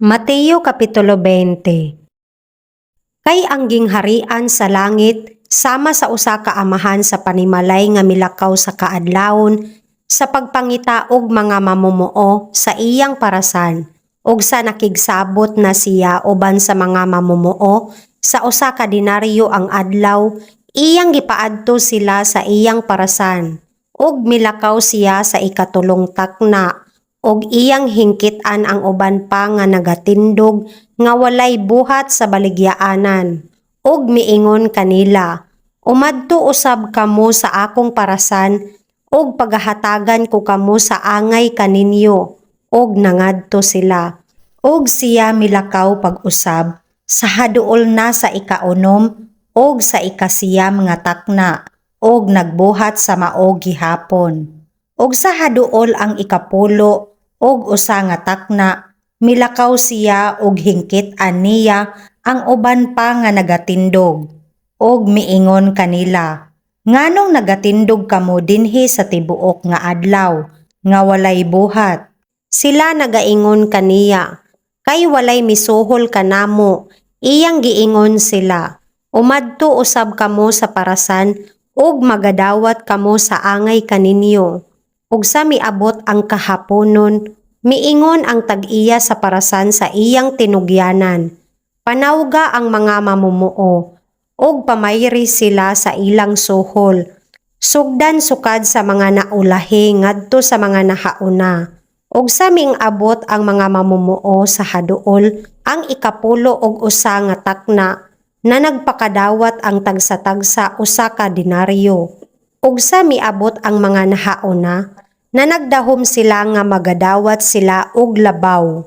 Mateo Kapitulo 20. Kay ang gingharian sa langit sama sa usa ka amahan sa panimalay nga milakaw sa kaadlawon sa pagpangita og mga mamumuo sa iyang parasan, ug sa nakigsabot na siya uban sa mga mamumuo sa 1 ka denaryo ang adlaw, iyang gipaadto sila sa iyang parasan. Ug milakaw siya sa ikatulong takna ug iyang hingkit-an ang uban pa nga nagatindog nga walay buhat sa baligyaanan. Ug miingon kanila, "Umadto usab kamo sa akong parasan ug pagahatagan ko kamo sa angay kaninyo." Ug nangadto sila. Ug siya milakaw pag-usab sa haduol na sa 6 ug sa 9 nga takna ug nagbuhat sa mao gihapon. Ug sa haduol ang 11 nga takna, milakaw siya ug hingkit-an niya ang uban pa nga nagatindog ug miingon kanila, "Nganong nagatindog kamo dinhi sa tibuok nga adlaw nga walay buhat?" Sila nagaingon kaniya, "Kay walay misuhol kanamo." Iyang giingon sila, "Umadto usab kamo sa parasan ug magadawat kamo sa angay kaninyo." Ug sa miabot ang kahaponon, miingon ang tag-iya sa parasan sa iyang tinugyanan, "Panawga ang mga mamumuo ug pamayri sila sa ilang suhol. Sugdan sukad sa mga naulahi ngadto sa mga nahauna." Ug sa ming-abot ang mga mamumuo sa haduol ang 11 nga takna, na nagpakadawat ang tagsa-tagsa 1 ka denaryo. Ug sa miabot ang mga nahauna, na nagdahom sila nga magadawat sila og labaw.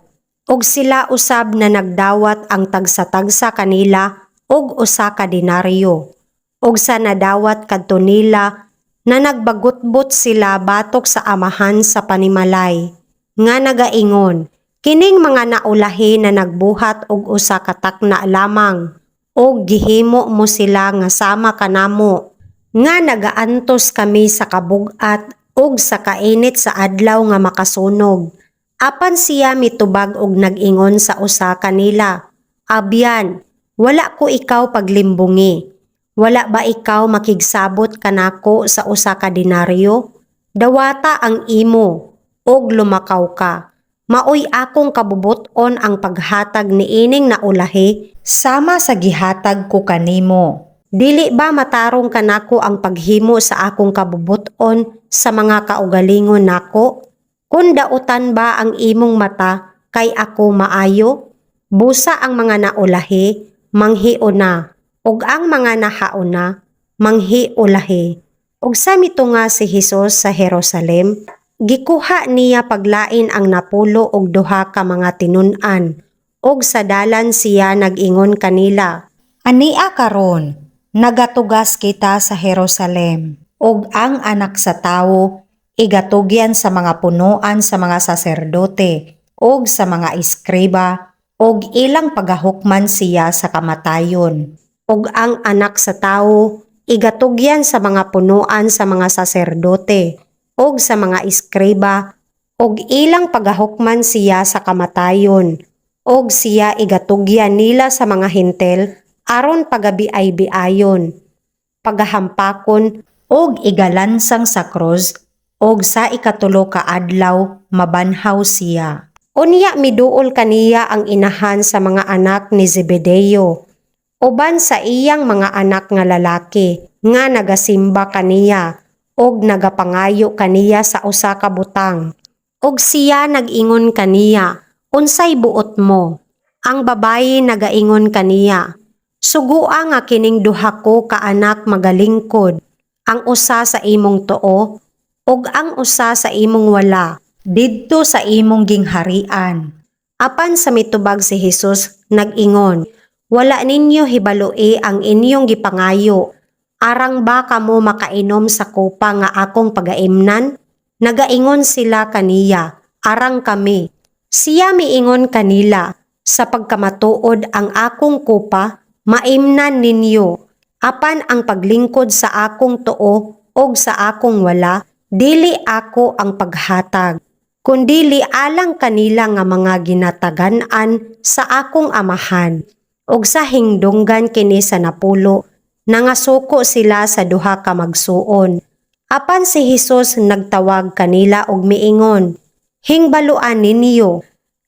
Ug sila usab na nagdawat ang tagsa-tagsa kanila og 1 ka denaryo. Ug sa nadawat kadto nila, na nagbagutbot sila batok sa amahan sa panimalay nga nagaingon, "Kining mga naulahi na nagbuhat og 1 ka takna lamang ug gihimo mo sila nga sama kanamo nga nagaantos kami sa kabug-at ug sa kainit sa adlaw nga makasunog." Apan siya mitubag og nag-ingon sa usa kanila, "Abyan, wala ko ikaw paglimbongi. Wala ba ikaw makigsabot kanako sa 1 ka denaryo? Dawata ang imo ug lumakaw ka. Maoy akong kabubut-on ang paghatag niining naulahi sama sa gihatag ko kanimo. Dili ba matarong kanako ang paghimo sa akong kabubut-on sa mga kaugalingon nako? Kun dautan ba ang imong mata kay ako maayo? Busa ang mga naulahi manghiuna ug ang mga nahauna manghiulahi." Ug sa mitunga si Hesus sa Jerusalem, gikuha niya paglain ang 12 ka mga tinun-an, ug sa dalan siya nag-ingon kanila, "Ania karon, nagatugas kita sa Jerusalem, ug ang Anak sa Tawo igatugyan sa mga punuan sa mga saserdote ug sa mga eskriba, ug ilang pagahukman siya sa kamatayon." "Ug ang Anak sa Tawo igatugyan sa mga punuan sa mga saserdote ug sa mga eskriba, ug ilang pagahukman siya sa kamatayon, ug siya igatugyan nila sa mga Hentil aron pagabiay-biayon, pagahampakon ug igalansang sa krus, ug sa 3 ka adlaw mabanhaw siya." Unya miduol kaniya ang inahan sa mga anak ni Zebedeo uban sa iyang mga anak nga lalaki nga nagasimba kaniya ug nagapangayo kaniya sa usa ka butang. Ug siya nag-ingon kaniya, "Unsay buot mo?" Ang babayi nagaingon kaniya, "Sugua nga kining duha ko ka anak magalingkod, ang usa sa imong tuo ug ang usa sa imong wala, didto sa imong gingharian." Apan sa mitubag si Hesus, nag-ingon, "Wala ninyo hibaloi ang inyong gipangayo. Arang ba kamo makainom sa kopa nga akong pagaimnan?" Nagaingon sila kaniya, "Arang kami." Siya miingon kanila, "Sa pagkamatuod, ang akong kopa maimnan ninyo. Apan ang paglingkod sa akong tuo og sa akong wala, dili ako ang paghatag." Kundili alang kanila nga mga ginatagan-an sa akong Amahan. Ug sa hingdunggan kini sa napulo, nangasuko sila sa duha ka magsuon. Apan si Hesus nagtawag kanila og miingon, "Hingbaluan ninyo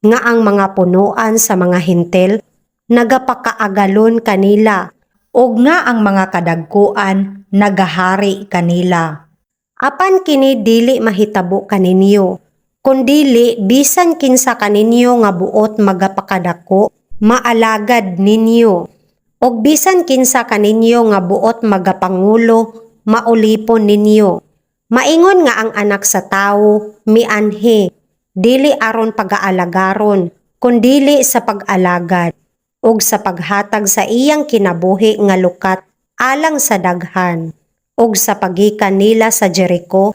nga ang mga punuan sa mga Hentil nagapakaagalon kanila ug nga ang mga kadagkuan nagahari kanila. Apan kini dili mahitabo kaninyo. Kundili bisan kinsa kaninyo nga buot magapakadako, maalagad ninyo. Og bisan kinsa kaninyo nga buot magapangulo, maulipon ninyo. Maingon nga ang Anak sa Tawo mianhi, dili aron pagaalagaron, kundili sa pag-alagad ug sa paghatag sa iyang kinabuhi nga lukat alang sa daghan. Ug sa paggikan nila sa Jericho,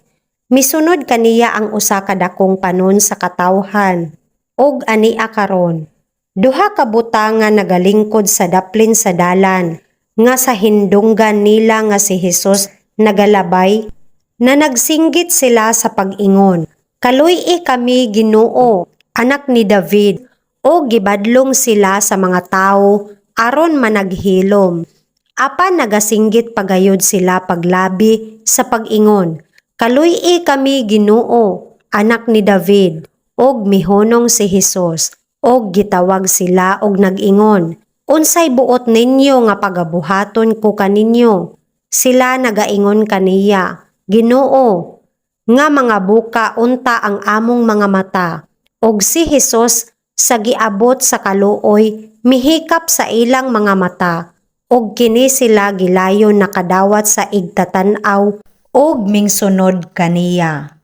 misunod kaniya ang usa ka dakong panon sa katawhan. Ug ania karon, duha ka buta nga nagalingkod sa daplin sa dalan, nga sa hindunggan nila nga si Hesus nagalabay, na nagsinggit sila sa pag-ingon, "Kaluy-i kami, Ginoo, Anak ni David," o gibadlong sila sa mga tawo aron managhilom. Apan nagasinggit pagayod sila paglabi sa pag-ingon, "Kaluy-i kami, Ginoo, Anak ni David." Og mihunong si Hesus, og gitawag sila og nag-ingon, "Unsay buot ninyo nga pagabuhaton ko kaninyo?" Sila nagaingon kaniya, "Ginoo, nga mga buka unta ang among mga mata." Og si Hesus sa giabot sa kaluoy mihikap sa ilang mga mata, og kini sila gilayon nakadawat sa igtatan-aw ug mingsunod kaniya.